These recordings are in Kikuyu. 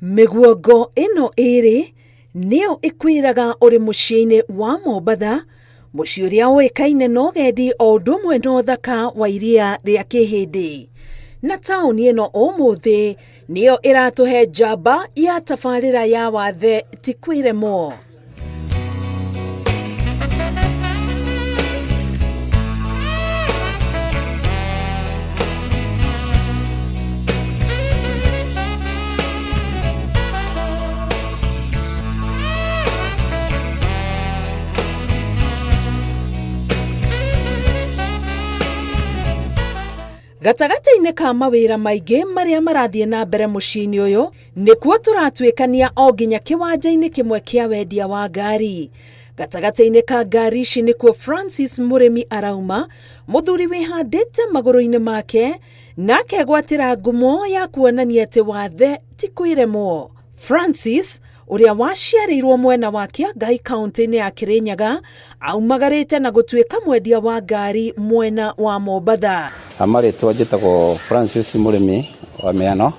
Mĩguongo ĩno ĩrĩ nĩyo ĩkwĩraga ũrĩ mũciĩ-inĩ wa Mombatha, mũciĩ ũrĩa ũĩkaine na ũgendi o ũndũ ũmwe na ũthaka wa iria rĩa Kĩhĩndĩ. Na taũni ĩno ũmũthĩ nĩyo ĩratũhe njamba ya tabarĩra ya wathe ti kwĩremwo. Gatagatĩ-inĩ ka mawĩra maingĩ marĩa marathiĩ na mbere mũciĩ-inĩ ũyũ, nĩkuo tũratuĩkania o nginya kĩwanja-inĩ kĩmwe kĩa wendia wa ngari. Gatagatĩ-inĩ ka ngari ici nĩkuo Francis Mũrĩmi arauma, mũthuri wĩhandĩte magũrũ-inĩ make na akegwatĩra ngumo ya kuonania atĩ wathe ti kwĩremwo. Francis ũrĩa waciarĩirwo mwena wa Kĩangai kaũntĩ-inĩ ya Kĩrĩnyaga aumagarĩte na gũtuĩka mwendia wa ngari mwena wa Mombatha. Marĩtwa njĩtagwo Francis Mũrĩmi wa Mĩano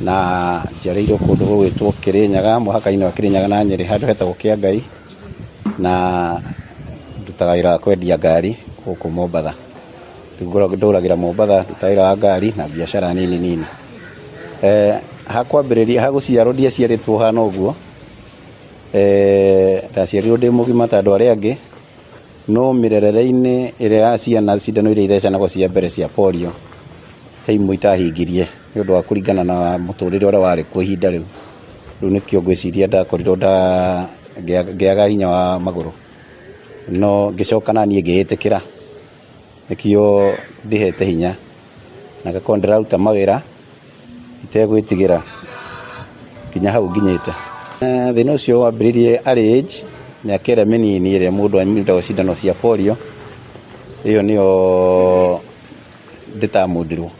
na njiarĩirwo kũndũ gũgwĩtwo Kĩrĩnyaga, mũhaka-inĩ wa Kĩrĩnyaga na Nyĩrĩ handũ hetagwo Kĩangai, na ndutaga wĩra wa kwendia ngari gũkũ Mombatha. Rĩu ndũragĩra Mombatha, ndutaga wĩra wa ngari na biacara nini nini. Ha kwambĩrĩria, ha gũciarwo ndiaciarĩtwo hana ũguo, ndaciarirwo ndĩ mũgima ta andũ arĩa angĩ, no mĩrerere-inĩ ĩrĩa ya ciana cindano iria ithecanagwo cia mbere cia polio, he imwe itahingirie nĩ ũndũ wa kũringana na mũtũrĩre ũrĩa warĩ kuo ihinda rĩu. Rĩu nĩkĩo ngwĩciria ndakorirwo ngĩaga hinya wa magũrũ, no ngĩcoka naniĩ ngĩĩtĩkĩra, nĩkĩo ndĩhete hinya na ngakorwo ndĩraruta mawĩra itegwĩtigĩra nginya hau nginyĩte. Thĩna ũcio wambĩrĩirie early age, mĩaka ĩrĩa mĩnini ĩrĩa mũndũ anyitagwo cindano cia polio, ĩyo nĩyo ndĩtamundirwo.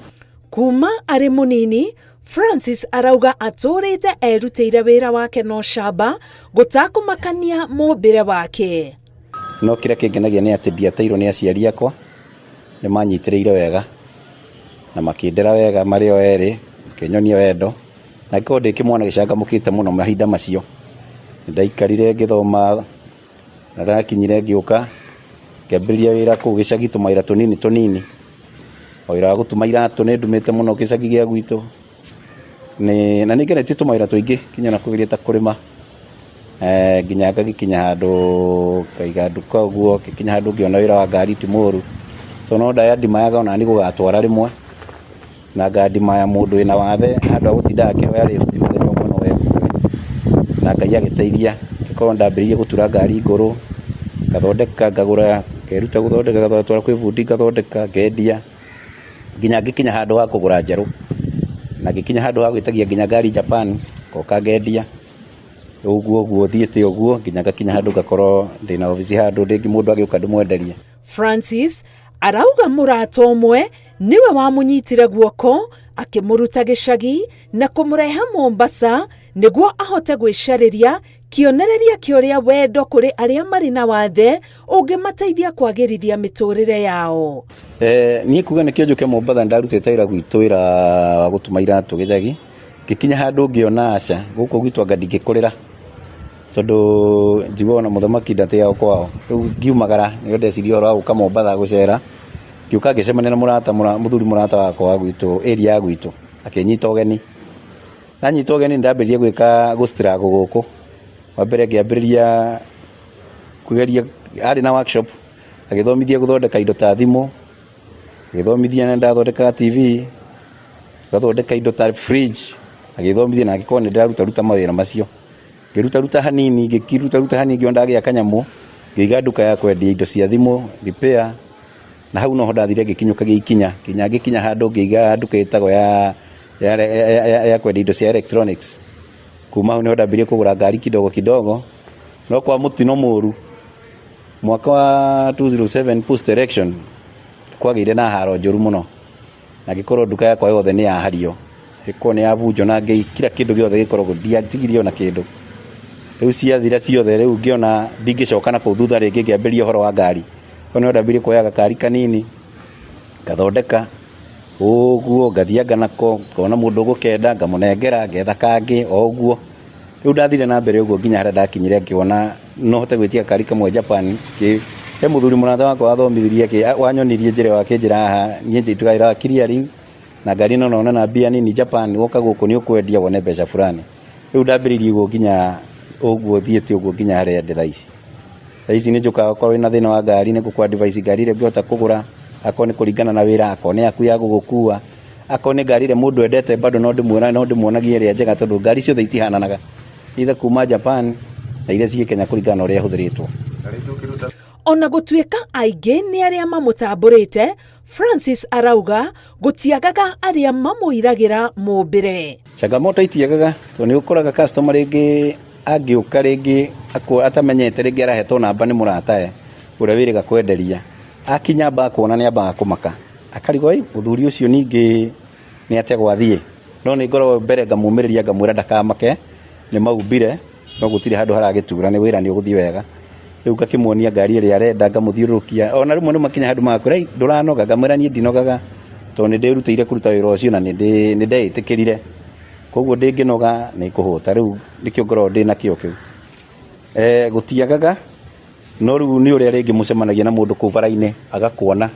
Kuma arĩ mũnini, Francis arauga atũrĩte erutĩire wĩra wake na ũcamba gũtakũmakania mũmbĩre wake. No kĩrĩa kĩngenagia nĩ atĩ ndiateirwo nĩ aciari akwa, nĩ manyitĩrĩire wega na makĩndera wega marĩ o erĩ, makĩnyonia wendo, na ngĩkorwo ndĩ kĩmwana gĩcangamũkĩte mũno mahinda macio. Nĩndaikarire ngĩthoma na ndakinyire ngĩũka ngĩambĩrĩria wĩra kũu gĩcagi tũmawĩra tũnini tũnini, o wĩra wa gũtuma iratũ nĩ ndumĩte mũno gĩcagi gĩa gwitũ, na nĩ ngeretie tũmawĩra tũingĩ nginya na kũgeria ta kũrĩma, nginya ngagĩkinya handũ ngaiga nduka ũguo, ngĩkinya handũ ngĩona wĩra wa ngari ti mũru, tondũ no ndaya-ndimayaga ona niĩ gũgatwara rĩmwe, na ngandimaya mũndũ wĩna wathe handũ ha gũtinda akĩhoya lift mũthenya ũmwe no ekue, na Ngai agĩteithia ngĩkorwo ndambĩrĩirie gũtura ngari ngũrũ, ngathondeka ngagũra, ngeruta gũthondeka ngatwara kwĩ bundi ngathondeka ngendia, nginya ngĩkinya handũ ha kũgũra njerũ, na ngĩkinya handũ ha gwĩtagia nginya ngari Japan, ngoka ngendia, ũguo ũguo thiĩte ũguo nginya ngakinya handũ ngakorwo ndĩna obici handũ rĩngĩ mũndũ agĩũka ndĩmwenderie. Francis arauga mũrata ũmwe nĩwe wamũnyitire guoko akĩmũruta gĩcagi na kũmũrehe Mombasa nĩguo ahote gwĩcarĩria kĩonereria kĩa ũrĩa wendo kũrĩ arĩa marĩ na wathe ũngĩmateithia kwagĩrithia mĩtũrĩre yao. Niĩ kuga nĩkĩo njũke Mombatha ndarutĩte wĩra gwitũ wĩra wa gũtuma iratũ gĩcagi, ngĩkinya handũ ngĩona aca gũkũ gwitũ anga ndingĩkũrĩra, tondũ njiguaga ona mũthamaki ndatĩagwo kwao, rĩu ngiumagara nĩrĩo ndeciria ũhoro wa gũka Mombatha gũcera, ngĩũka ngĩcemania na mũrata mũthuri mũrata wakwa wa gwitũ area ya gwitũ, akĩnyita ũgeni, ndanyitwo ũgeni nĩndambĩrĩirie gwĩka gũ struggle gũkũ, wa mbere ngĩambĩrĩria kũgeria, arĩ na workshop agĩthomithia gũthondeka indo ta thimũ, agĩthomithia na nĩndathondekaga TV, ngathondeka indo ta fridge, agĩthomithia na ngĩkorwo nĩndĩrarutaruta mawĩra macio, ngĩrutaruta hanini ngĩkĩrutaruta hanini ngĩona ndagĩa kanyamũ, ngĩiga nduka ya kwendia indo cia thimũ repair, na hau noho ndathire ngĩkinyũkagia ikinya, nginya ngĩkinya handũ ngĩiga nduka ĩtagwo ya kwendia indo cia electronics, kuma hau nĩho ndambĩrĩirie kũgũra ngari kidogo kidogo, no kwa mũtino mũru, mwaka wa 2007 post election kwagĩire na haro njũru mũno, na ngĩkorwo nduka yakwa yothe nĩ yahario, ĩkorwo nĩ yabunjwo na kila kĩndũ gĩothe gĩkoragwo ndiatigirie ona kĩndũ, rĩu ciathira ciothe rĩu ngĩona ndingĩcoka nakũu thutha rĩngĩ ngĩambĩrĩria ũhoro wa ngari, hau nĩho ndambĩrĩirie kuoya gakari kanini, ngathondeka, Ũguo ngathianga nako, ngona mũndũ ũgũkenda ngamũnengera, ngetha kangĩ o ũguo. Rĩu ndathire na mbere ũguo nginya harĩa ndakinyire ngĩona no hote gwĩtia kari kamwe Japan. He mũthuri mũrata wakwa wathomithirie, wanyonirie njĩra ĩyo, akĩnjĩra haha niĩ njĩtuga wĩra wa clearing na ngari ĩno nona na mbia nini Japan, woka gũkũ nĩ ũkwendia wone mbeca fulani. Rĩu ndambĩrĩirie ũguo nginya ũguo thiĩte ũguo nginya harĩa ndĩ thaa ici. Thaa ici nĩ njũkaga okorwo wĩna thĩna wa ngari nĩ ngũkũ advise ngari ĩrĩa ũngĩhota kũgũra, akorwo nĩ kũringana na wĩra, akorwo nĩ yaku ya gũgũkua, akorwo nĩ ngari ĩrĩa mũndũ endete bado no ndĩmuona, no ndĩmuonagie ĩrĩa njega tondũ ngari ciothe itihananaga, either kuma Japan na iria ciĩ Kenya kũringana na ũrĩa ĩhũthĩrĩtwo. Ona gũtuĩka aingĩ nĩ arĩa mamũtambũrĩte, Francis arauga gũtiagaga arĩa mamũiragĩra mũmbĩre. Changamoto itiagaga tondũ nĩ ũkoraga customer rĩngĩ angĩũka rĩngĩ atamenyete, rĩngĩ arahetwo namba nĩ mũratawe ũrĩa wĩrĩga kwenderia, akinya amba kuona nĩ ambaga kũmaka, akarigwo ĩ mũthuri ũcio ningĩ nĩ atĩa gwathiĩ. No nĩ ngoragwo mbere ngamũmĩrĩria ngamwĩra ndakamake, nĩ maumbire no gũtirĩ handũ haragĩtura, nĩ wĩra nĩ ũgũthiĩ wega. Rĩu ngakĩmuonia ngari ĩrĩa arenda, ngamũthiũrũrũkia. Ona rĩmwe nĩ makinya handũ magakwĩra ĩ ndũranoga, ngamwĩra niĩ ndinogaga tondũ nĩ ndĩrutĩire kũruta wĩra ũcio na nĩ ndeĩtĩkĩrire, koguo ndĩngĩnoga nĩ kũhũta. Rĩu nĩkĩo ngoragwo ndĩna kĩo kĩu. Gũtiagaga, no rĩu nĩ ũrĩa rĩngĩ mũcemanagia na mũndũ kũu bara-inĩ agakuona,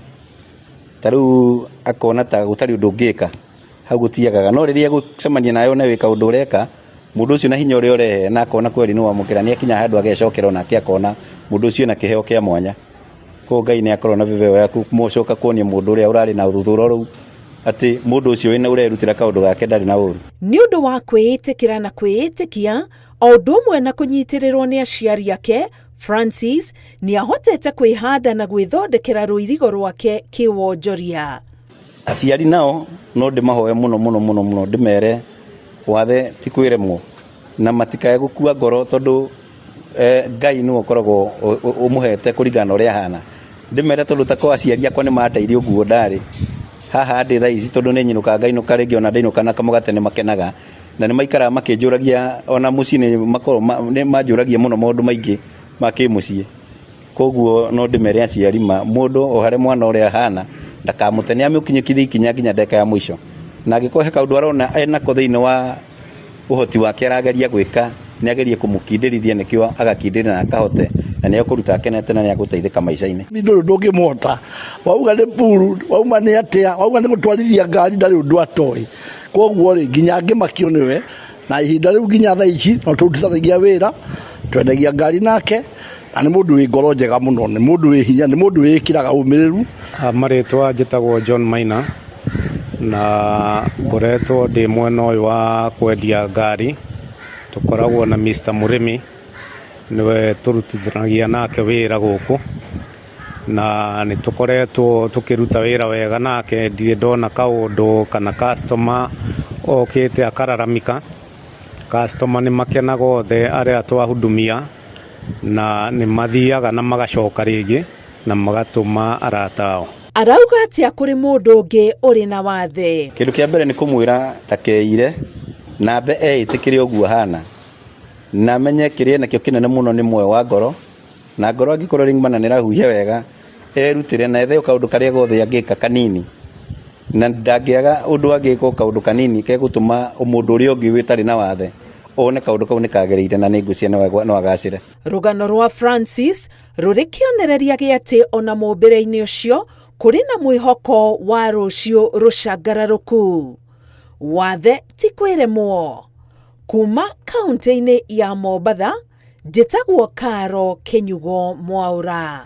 ta rĩu akona ta gũtarĩ ũndũ ũngĩka, hau gũtiagaga. No rĩrĩa gũcemania nawe one wĩ kaũndũ ũreka, mũndũ ũcio na hinya ũrĩa ũrehe na akona kweri nĩ wamũkĩra, nĩ akinya handũ agecokera onake akona mũndũ ũcio ena kĩheo kĩa mwanya. Koguo Ngai nĩ akorwo na viveo yaku mũcoka kuonia mũndũ ũrĩa ũrarĩ na ũthuthuria rũu atĩ mũndũ ũcio wĩna ũrerutĩra kaũndũ gake ndarĩ na ũru. Nĩ ũndũ wa kwĩĩtĩkĩra na kwĩĩtĩkia o ũndũ ũmwe na kũnyitĩrĩrwo nĩ aciari ake, Francis nĩ ahotete kwĩhanda na gwĩthondekera rũirigo rwake kĩwonjoria. Aciari nao no ndĩmahoe mũno mũno mũno mũno, ndĩmere wathe ti kwĩremwo na matikae gũkua ngoro tondũ Ngai nĩwe ũkoragwo ũmũhete kũringana na ũrĩa ahana. Ndĩmere tondũ ta kwa aciari akwa nĩ mandeire ũguo ndarĩ haha ndĩ thaa ici, tondũ nĩ nyinũkaga ngainũka rĩngĩ ona ndainũka na kamũgate nĩ makenaga na nĩ maikaraga makĩnjũragia, ona mũciĩ nĩ makoragwo nĩ manjũragia mũno maũndũ maingĩ ma kĩmũciĩ. Koguo no ndĩmere aciari ma mũndũ o harĩa mwana ũrĩa ahana ndakamũte, nĩ amũkinyũkithie ikinya nginya ndagĩka ya mũico, na angĩkorwo he kaũndũ arona enako thĩinĩ wa ũhoti wake arageria gwĩka, nĩ agerie kũmũkindĩrithia nĩkĩo agakindĩria na akahote, na nĩ ekũruta akenete na nĩ egũteithĩka maica-inĩ. Ndũrĩ ũndũ ũngĩmũhota, wauga nĩ puru, wauma nĩ atĩa, wauga nĩ gũtwarithia ngari, ndarĩ ũndũ atoĩ. Koguo rĩ, nginya ngĩmakio nĩwe, na ihinda rĩu nginya thaa ici no tũrutithanagia wĩra, twendagia ngari nake, na nĩ mũndũ wĩ ngoro njega mũno, nĩ mũndũ wĩ hinya, nĩ mũndũ wĩkĩraga ũmĩrĩru. Marĩtwa njĩtagwo John Maina na ngoretwo ndĩ mwena ũyũ wa kwendia ngari. Tũkoragwo na Mr. Mũrĩmi, nĩwe tũrutithanagia nake wĩra gũkũ, na nĩ tũkoretwo tũkĩruta wĩra wega nake. Ndirĩ ndona kaũndũ kana customer okĩte akararamika. Customer nĩ makenaga othe arĩa twahudumia, na nĩ mathiaga na magacoka rĩngĩ na magatũma arata ao. Arauga atĩa kũrĩ mũndũ ũngĩ ũrĩ na wathe? Kĩndũ kĩa mbere nĩ kũmwĩra ndakeire, na ambe eĩtĩkĩre ũguo ahana, na amenye kĩrĩa enakĩo kĩnene mũno nĩ muoyo wa ngoro, na ngoro angĩkorwo rĩngĩ mana nĩ ĩrahuhia wega, erutĩre na ethe kaũndũ karĩa gothe angĩka kanini, na ndangĩaga ũndũ angĩka kaũndũ kanini gegũtũma mũndũ ũrĩa ũngĩ ũtarĩ na wathe one kaũndũ kau nĩ kagĩrĩire, na nĩ ngwĩciria no agacĩre. Rũgano rwa Francis rũrĩ kĩonereria gĩa atĩ ona mũmbĩre-inĩ ũcio kũrĩ na mwĩhoko wa rũciũ rũcangararũku. Wathe ti kwĩremwo. Kuma kaunti-inĩ ya Mombatha, njĩtagwo Karo Kĩnyugo Mwaũra.